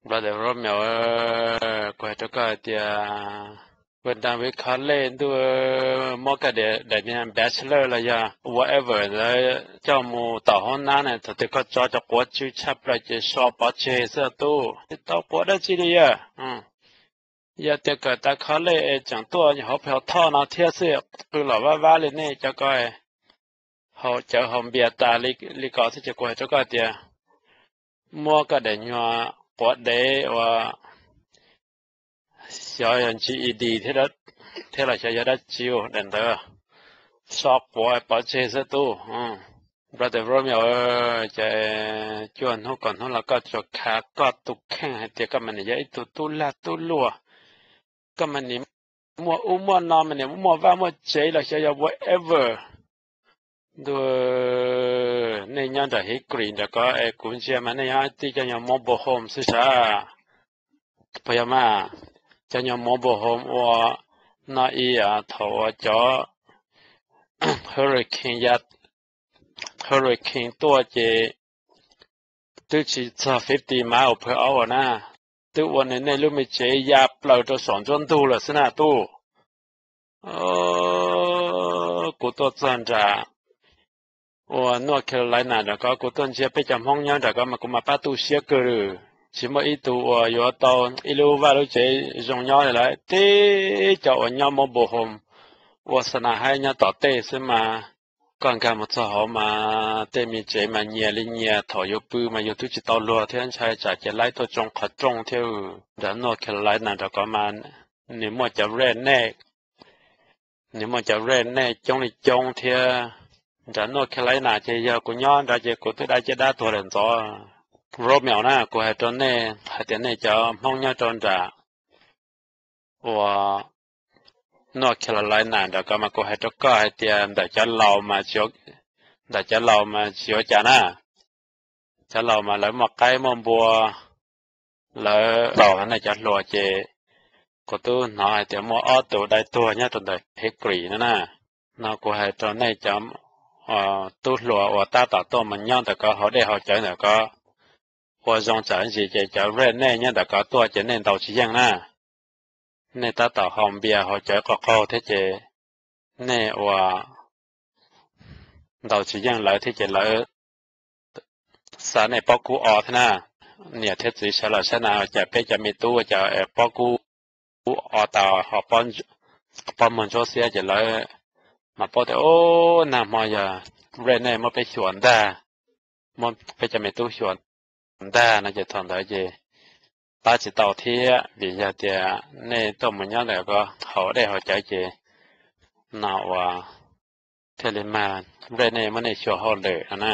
Brother Romeo, kuv hais rau koj hais tias, ua dam vi college ntuj, muab koj daim niag bachelor los yog whatever ntawd coj mus tom hoob nab ne, thaum twg koj tso cov quav tsw tshaj plaws ces so pov tseg xwb tub, tsis tau quav dab tsi li yog. Yog tias kawm tas college es tseem tuaj hauv pes hauv thoj no thiab xwb, qw los vab vab li nej cov ko, haus cawv haus npias tas li ko xwb ces kuv hais rau koj tias, muab koj daim nyuag quav dev uas xyov yog G E D thiab los xyov yog dab tsi daim ntawd, so quav pov tseg xwb tub. Brother Romeo, ces cuaj hnub kaum hnub los koj tsuas khav koj tus kheej hais tias koj mas nim yog ib tug tub lag tub luam, koj mas nim muaj ub muaj no mas nim muaj vaj muaj tsev los xyov yog whatever. Ntuj, nej nyob nram Hickory nram ko es kuv ntsia mas nej nyob tib cov nyuag mobile home xwb sas. Puas yog mas? Cov nyuag mobile home ua no ib yam thaum uas cov hurricane ya, hurricane tuaj ces twb tsis txog fifty mile per hour na, twb ua nws nej lub me tsev ya plaws rau saum nruab ntug lawm xwb na tub. Kuv tuaj txog nram uas North Carolina nram ko, kuv tuaj ntsia peb cov Hmoob nyob nram ko mas kuv mas pab tu siab kawg li. Tsis muaj ib tug uas yuav tau ib lub vaj lub tsev zoo nyob li lawm. Tib cov uas nyob mobile home ua xa na haib nyob tom tej xwb mas, koj nkag mus txog hauv mas tej me tsev mas nyias li nyias, thaum yuav pw mas yus twb tsis tau luag thiab ntshai tsam ces laib tuaj tsoo qhov rooj thiab. Nram North Carolina nram ko mas nws muaj cov redneck, nws muaj cov redneck coob li coob thiab. Nram North Carolina ces yog kuv nyob nrad ces kuv twb dab ciaj dab tuag lawm ntxov. Romeo na, kuv hais rau nej hais tias nej cov Hmoob nyob rau nram uas North Carolina nram ko mas kuv hais rau koj hais tias ntawm cov laus mas, ntawm cov laus mas tsis ua cas na. Cov laus mas lawv muaj qaib muaj npua, lawv laus na, cov hluas ces kuv twb hnov hais tias muaj ob tug dai tuag nyob rau ntawm Hickory no na. No kuv hais rau nej cov tub hluas uas tab tom tuaj mus nyob ntawm ko haus dej haus cawv ntawm ko, ua zoo tsam ntsis ces cov redneck nyob ntawm ko tuaj ces nej ntaus tsis yeej na. Nej tab tom haus npias haus cawv qaug qaug thiab ces nej ua ntaus tsis yeej lawv thiab ces lawv xa nej pob kub o thiab na. Niam thiab txiv sawv los saib na, cas peb cov me tub ua cas pob kub o tas ho pob muag ntsuab xiab ces lawv mam paub tias, ub, nag hmo yog redneck muab peb xyuas ntag, muab peb cov me tub xyuas ntag no ces thaum ntawd ces pab tsis tau thiab vim yog tias nej tuaj mus nyob ntawm ko haus dej haus cawv ces no uas thiaj li mag redneck muab nej xyuas hauj lwm no na.